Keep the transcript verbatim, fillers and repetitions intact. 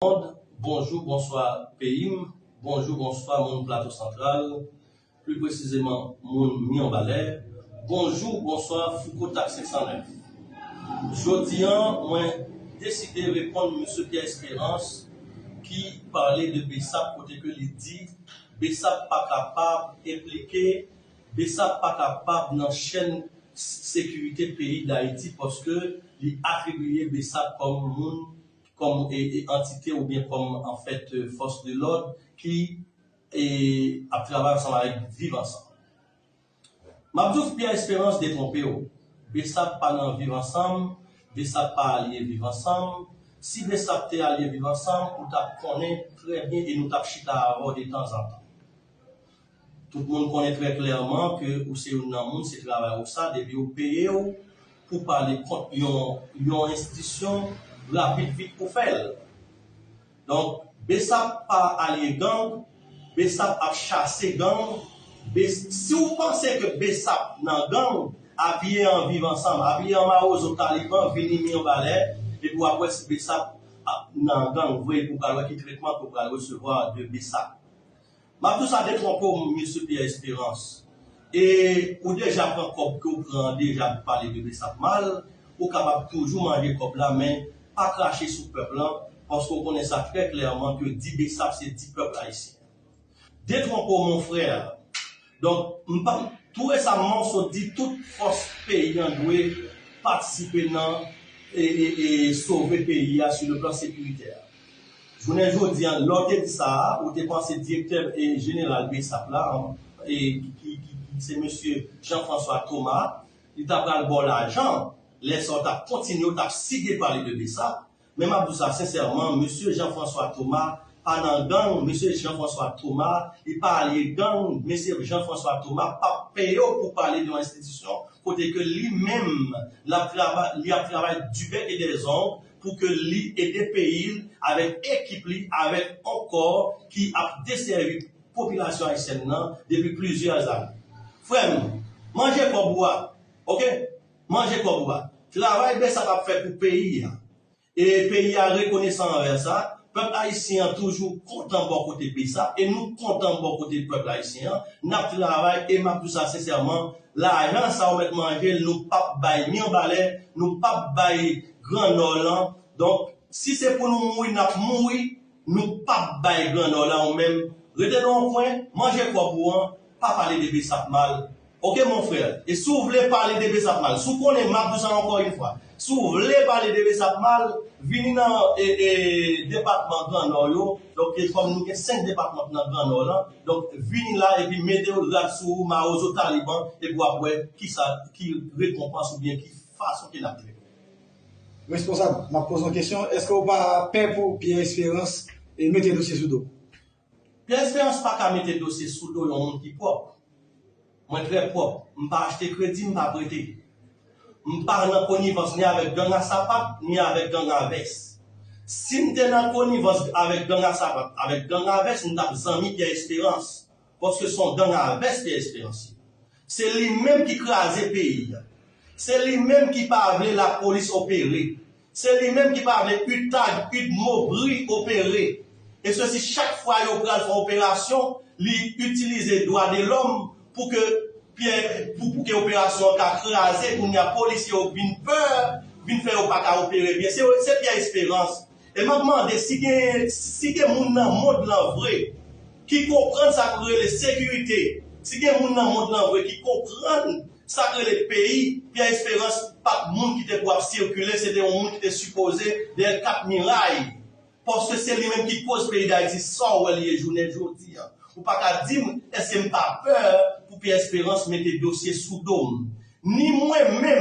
Mond, bonjou, bonswa peyi m, bonjou, bonswa moun Plato Santral, pli presizeman moun Mibalè, bonjou, bonswa Fouco Tak senk san nèf. Jodi a, mwen deside reponn Mesye Pierre Espérance ki pale de BESAP kote ke li di BESAP pa kapab enplike, BESAP pa kapab nan chèn sekirite peyi Dayiti paske li atribiye BESAP kòm moun, kòm e, e antite oubyen kòm anfèt fòs de lòd ki e, ap travay ansanm avèk Viv Ansanm. M ap di w Pierre Espérance detwonpe w. BESAP pa nan Viv Ansanm, BESAP pa alye Viv Ansanm. Si BESAP te alye Viv Ansanm, ou t ap konnen trè byen e nou t ap chita avè w detanzantan. Tout moun konnen trè klèman ke ou se youn nan moun, se travay ou sa, depi yo peye w pou pale kont yon, yon enstitisyon, rapid vit ou fè l. Donk, BESAP pa alye gang, BESAP ap chase gang. Bes, si w panse ke BESAP nan gang, apiye an Viv Ansanm, apiye an Mawozo Taliban, vini Mibalè, epi w ap wè si BESAP ap nan gang vre, epi w pral wè ki tretman ke w pral resevwa de BESAP. M ap di w sa, detwonpe w, Mesye Pierre Espérance. E ou deja pran kòb ke w pran an deja pou pale de BESAP mal, ou kapab toujou manje kòb la, men pa krache sou pèp lan, paske w konnen sa trè klèman ke di BESAP se di pèp ayisyen. Detwonpe w, mon frè. Donk, m pa, tou resaman, w sot di tout fòs peyi an dwe patisipe nan e, e, e sove peyi a sou le plan sekiritè. Jounen jodi a, lè w te di sa a, ou te panse direktè e jeneral BESAP la, e, ki, ki, ki, ki se mesye Jean François Thomas, li ta pral ba w lajan, lè sa w t ap kontinye, w t ap sige pale de BESAP. Men m ap di w sa sensèman, mesye Jean François Thomas pa nan gang, mesye Jean François Thomas, li pa alye gang, mesye Jean François Thomas p ap peye w pou pale de yon enstitisyon kote ke li menm, l ap travay, li ap travay du bec et des ongles pou ke li ede peyi l avèk ekip li, avèk yon kò ki ap desèvi popilasyon ayisyèn nan depi plizyè ane. Frè m, manje kòb ou a, oke? Manje kòb ou a. Travay BESAP ap fè pou peyi a. E peyi a rekonesan anvè sa. Pèp ayisyen an toujou kontan bò kote BESAP. E nou kontan bò kote pèp ayisyen an. N ap travay e m ap di w sa sensèman. Lajan sa w mèt manje l, nou p ap bay Mibalè, nou p ap bay Gran Nò lan. Donk, si se pou nou mouri, n ap mouri. Nou p ap bay Gran Nò lan ou menm. Rete nan yon kwen, manje kòb ou an, pa pale de BESAP mal. Oke, mon frè? E si w vle pale de BESAP mal, si w konnen, m ap di w sa ankò yon fwa, si w vle pale de BESAP mal, vini nan e, e, depatman Gran Nò yo. Donk, e kòm nou gen senk depatman nan Gran Nò lan, donk, vini la epi mete w rad sou ou, Mawozo Taliban, epi w ap wè kisa, ki rekonpans oubyen ki fason ke n ap trete w. Responsab, m ap poze yon kesyon. Èske w pa pè pou Pierre Espérance e mete dosye sou do w? Pierre Espérance pa ka mete dosye sou do yon moun ki pwòp. Mwen trè pwòp. M pa achte kredi, m pa prete. M pa nan konivans ni avèk gang a sapat, ni avèk gang a vès. Si m te nan konivans avèk gang a sapat, avèk gang a vès, m t ap zanmi Pierre Espérance. Paske se yon gang a vès Pierre Espérance ye. Se li menm ki kraze peyi a. Se li menm ki pa vle lapolis opere. Se li menm ki pa vle UTAG, UDMOBRI opere. E sesi chak fwa yo pral fè operasyon, li itilize dwa de lòm pou ke Pyè, pou, pou ke operasyon an ka kraze, kounye a polisye yo vin pè, vin fè yo pa ka opere byen. Se, se Pierre Espérance. E m ap mande si gen, si gen moun nan mond lan vre ki konprann sa k rele sekirite, si gen moun nan mond lan vre ki konprann sa k rele peyi, Pierre Espérance pa t moun ki te pou ap sikile, se te yon moun ki te sipoze dèyè kat miray. Paske se li menm ki koz peyi Dayiti sa w wè l ye jounen jodi a. Ou pa ka di m, èske m pa pè pou Pierre Espérance mete dosye sou do m? Ni mwen menm,